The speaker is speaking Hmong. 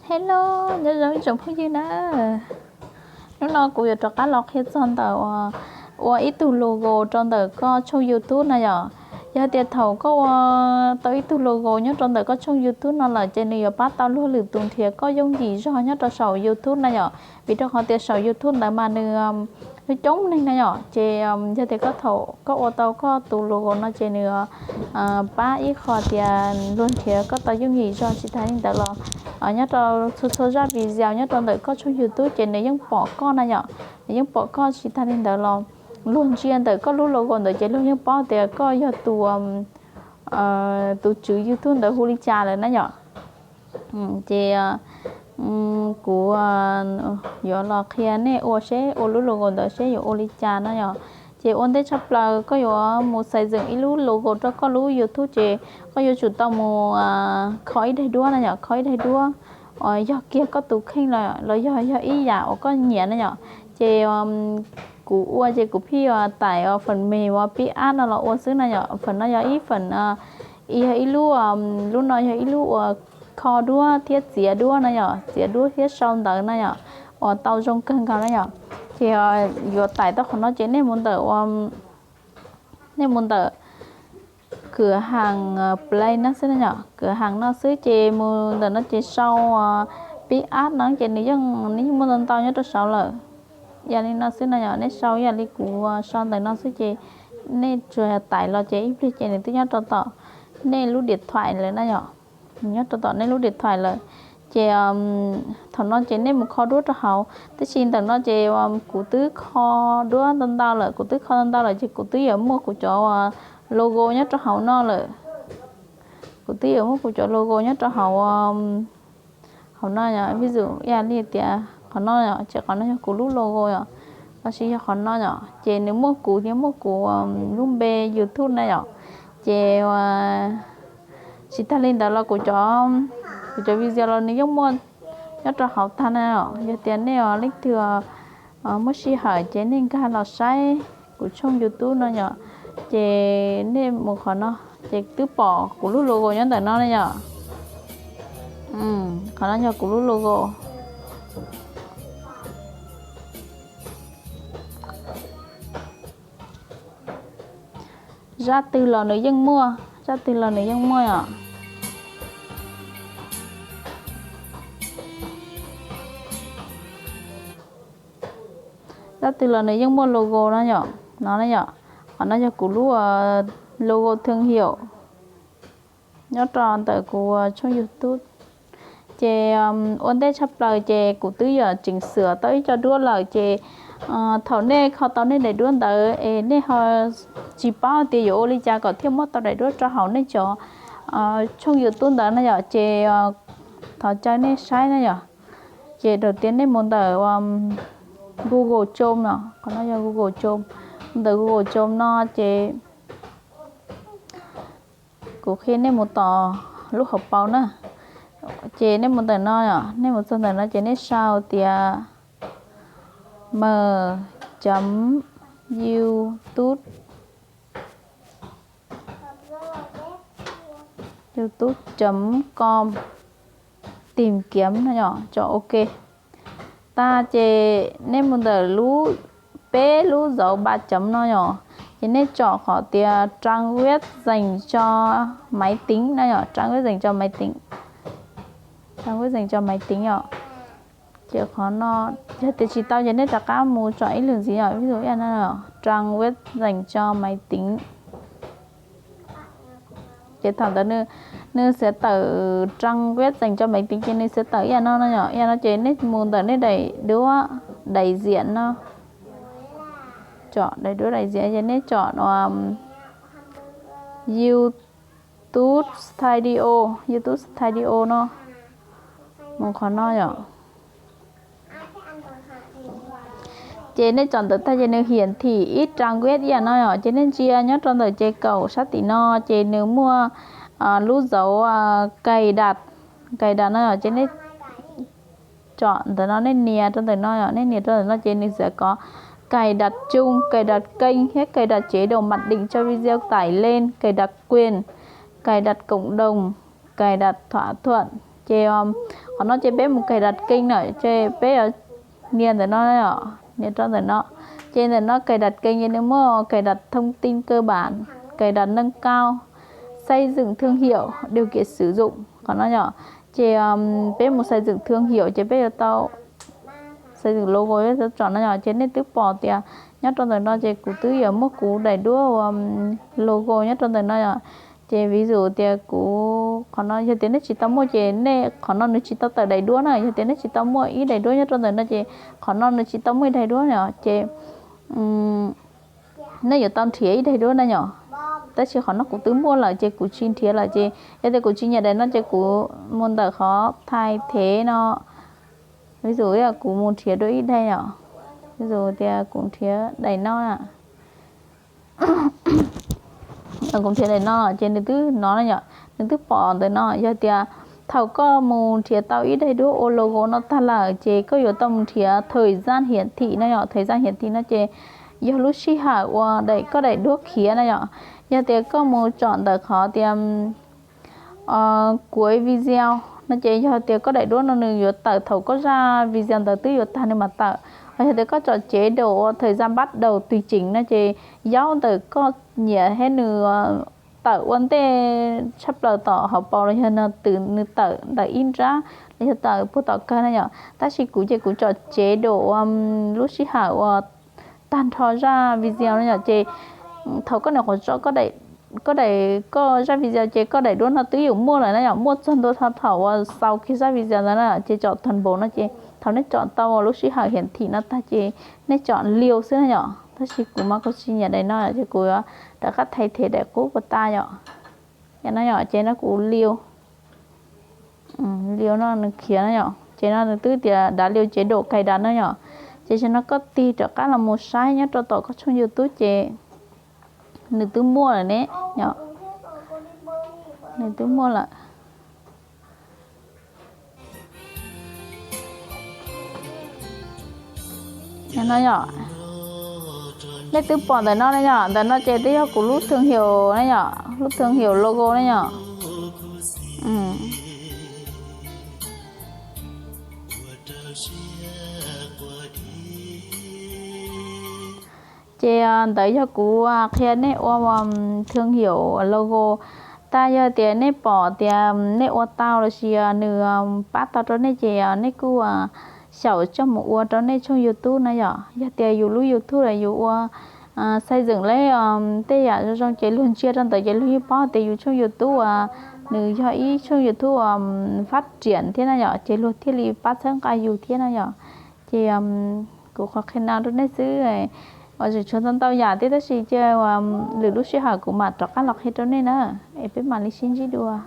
Hello, nyob zoo ib tsoom phooj ywg na. Hnub no kuv yuav rov qab los qhia txog ntawm ua ib tug logo rau ntawm koj tshooj YouTube na yom. Yog tias thaum koj ua tau ib tug logo nyob rau ntawm koj tshooj YouTube no lawm ces nws yuav pab tau luag lwm tus nrhiav koj yooj yim zog nyob rau saum YouTube na yom. Vim rau qhov tias saum YouTube ntawd mas nws coob coob neeg na yom. Ces yog tias koj thaum koj ua tau koj tus logo no ces nws pab ib qho tias luag nrhiav koj tau yooj yim zog. Tsis tas li ntawd los nyob rau txhua txhua zaj video nyob rau ntawm koj tshooj YouTube ces nws yeej pom koj na yom. Nws yeej pom koj. Tsis tas li ntawd los luag ntsia ntawm koj lub logo ntawd ces luag yeej paub tias koj yog tus tus tswv YouTube ntawd hu li cas lawm na yom. Ces kuv yuav los qhia nej ua seb, ua lub logo ntawd seb yuav ua li cas na yom. Ces ua ntej tshaj plaws koj yuav mus xaiv zeem ib lub logo rau koj lub YouTube ces koj yuav tsum tau mus kho ib daim duab na yom, kho ib daim duab uas yog kiag koj tus kheej los yog yog ib yam uas koj nyiam na yom. Ces kuv ua ces kuv pheej yuav tải phần mềm uas Pic App no los ua xwb na yom. Phần no yog ib phần, yog ib lub, lub no yog ib lub uas kho duab thiab txiav duab na yom, txiav duab thiab sau ntawv na yom, uas tau zoo kawg nkaus na yom. Ces yuav tải tau qhov no ces nej mus ntawm, nej mus ntawm kws haas Play no xwb na yom, kws haas no xwb ces mus ntawm no ces sau Pic App no ces nws yeej, nws yeej muaj ntau ntau nyob rau saud lawm. Yam li no xwb no yom, nej sau yam li kuv sau ntawm no xwb ces nej tsuas tải los ces ib pliag ces nws twb nyob rau tom nej lub điện thoại lawm na yom. Nyob rau tom nej lub điện thoại lawm. Ces thaum no ces nej mus kho duab rau hauv, tab sis ntawm no ces kuv twb kho duab ntau ntau lawm, kuv twb kho ntau ntau lawm ces kuv twb yuav muaj kuv cov logo nyob rau hauv no lawm. Kuv twb yuav muaj kuv cov logo nyob rau hauv, hauv no yom. Ví dụ ib yam li tias qhov no yom, ces qhov no yog kuv lub logo yom, los sis yog qhov no yom, ces nws muaj kuv thiab muaj kuv lub npe YouTube na yom. Ces tsis tas li ntawd los kuv cov, kuv cov video los nws yeej muaj nyob rau hauv tag na yom. Yog tias nej leej twg muaj sij hawm ces nej nkag los saib kuv tshooj YouTube no yom, ces nej mus qhov no ces twb pom kuv lub logo nyob ntawm no na yom. Qhov no yog kuv lub logo. Zaj twg los nws yeej muaj, zaj twg los nws yeej muaj yom. Zaj twg los nws yeej muaj logo no yom, no na yom. Qhov no yog kuv lub logo thương hiệu nyob rau ntawm kuv tshooj YouTube. Ces ua ntej tshaj plaws ces kuv twb yuav chỉnh sửa tau ib co duab lawm ces thaum nej kho tau nej daim duab ntawd es nej ho tsis paub tias yuav ua li cas kom thiaj muab tau daim duab rau hauv nej cov tshooj YouTube ntawd na yom, ces thov caw nej saib na yom. Ces đầu tiên nej mus ntawm Google Chrome no, qhov no yog Google Chrome. Ntawm Google Chrome no ces kuv qhia nej mus tom lub hauv paus na. Ces nej mus ntawm no, nej mus txog ntawm no ces nej sau tias m chấm youtube, youtube chấm com, tìm kiếm no yom, tso ok. Tag ces nej mus ntawm lub, peb lub dấu ba chấm no yom, ces nej tsom qhov tias trang web dành cho máy tính no yom, trang web dành cho máy tính, trang web dành cho máy tính yom. Ces qhov no yog tias tsis tau ces nej rov qab mus tsom ib lwm ntxiv yom, ví dụ ib yam no, trang web dành cho máy tính. Ces thaum ntawd nws xav tawm trang web dành cho máy tính ces nws xav tawm ib yam no no yom, ib yam no ces nej mus ntawm nej daim duab, đại diện no, tsom daim duab đại diện ces nej tsom YouTube Studio, YouTube Studio no, mus qhov no yom. Ces nej tsom ntawm tag ces nws hiển thị ib trang web ib yam no yom, ces nej ntsia nyob rau ntawm ces kaum sab tim no ces nws muaj lub dấu cài đặt, cài đặt no yom, ces nej tsom ntawm no, nej nias rau ntawm no yom, nej nias rau ntawm no ces nws xav kom cài đặt chung, cài đặt kênh thiab cài đặt chế độ mặc định cho video tải lên, cài đặt quyền, cài đặt cộng đồng, cài đặt thỏa thuận. Ces qhov no ces peb mus cài đặt kênh na, ces peb nias ntawm no, nias rau ntawm no. Ces ntawm no cài đặt kênh ces nws muaj cài đặt thông tin cơ bản, cài đặt nâng cao, xây dựng thương hiệu, điều kiện sử dụng qhov no yom. Ces peb mus xây dựng thương hiệu ces peb yuav tau xây dựng logo, tsom no yom. Ces nej twb pom tias nyob rau ntawm no ces kuv twb yuav muaj kuv daim duab ua logo nyob rau ntawm no yom. Ces ví dụ tias kuv qhov no yog tias nej tsis tau muaj ces nej qhov no nws tsis tau tawm daim duab na. Yog tias nej tsis tau muaj ib daim duab nyob rau ntawm no ces qhov no nws tsis tau muaj ib daim duab yom. Ces nej yuav tau nrhiav ib daim duab na yom. Tab sis qhov no kuv twb muaj lawm ces kuv tsis nrhiav lawm ces yog tias kuv tsis nyiam daim no ces kuv mus ntawm qhov thay thế no. Ví dụ kuv mus nrhiav dua ib daim yom. Ví dụ tias kuv nrhiav daim no na. Kuv nrhiav daim no ces nws twb no na yom, nws twb pom ntawm no. Yog tias thaum koj mus nrhiav tau ib daim duab ua logo no tag lawm ces koj yuav tau mus nrhiav thời gian hiển thị no yom. Thời gian hiển thị no ces yog lub sij hawm uas daim koj daim duab khiav na yom. Yog tias koj mus tsom ntawm qhov tias cuối video no ces yog tias koj daim duab no nws yuav tawm thaum koj zaj video ntawd twb yuav tag nws mam tawm. Ho yog tias koj tsom chế độ thời gian bắt đầu tùy chỉnh no ces yaub ntawm koj nyiam thiab nws tawm ua ntej tshaj plaws tom hauv paus los yog no twb nws tawm ntawm ib nrab los yog tawm puag tom kawg na yom. Tab sis kuv ces kuv tsom chế độ lub sij hawm uas tag nrho zaj video no yom. Ces thaum koj nyuam qhuav tso koj daim, koj zaj video ces koj daim duab no twb yuav muaj lawm na yom, muaj txog ntua thaum uas xaus kiag zaj video ntawd na. Ces tsom toàn bộ no ces thaum nej tsom tau lub sij hawm hiển thị no tag ces nej tsom liu xwb na yom. Tab sis kuv mas kuv tsis nyiam daim no ces kuv yuav rov qab thay thế daim qub puas tau yom. Yom no yom, ces no kuv liu, liu no nws khiav na yom. Ces no nws twb tias đã liu chế độ cài đặt no yom. Ces tam sim no koj tig rov qab los mus saib nyob rau tom koj tshooj YouTube ces nws twb muaj lawm ne yom. Nws twb muaj lawm. No yom, nej twb pom ntawm no na yom, ntawm no ces twb yog kuv lub thương hiệu na yom, lub thương hiệu logo na yom. Ces ntawd yog kuv qhia nej ua thương hiệu logo. Tag yog tias nej pom tias nej ua tau lossis nws pab tau rau nej ces nej kuj xyaum coj mus ua rau nej tshooj YouTube na yom. Yog tias yus lub YouTube los yus ua xây dựng lawm tej yam zoo zoo ces luag ntsia rau ntawd ces luag yeej paub tias yus tshooj YouTube uas nws yog ib tshooj YouTube uas phát triển thiab na yom, ces luag thiaj li pab txhawb nqa yus thiab na yom. Ces kuv qhov qhia no rau nej xwb, uas tseem tshuav ntau ntau yam thiab tab sis cia lwm lub sij hawm kuv mam rov qab los qhia rau nej na, es peb mam li sib ntsib dua.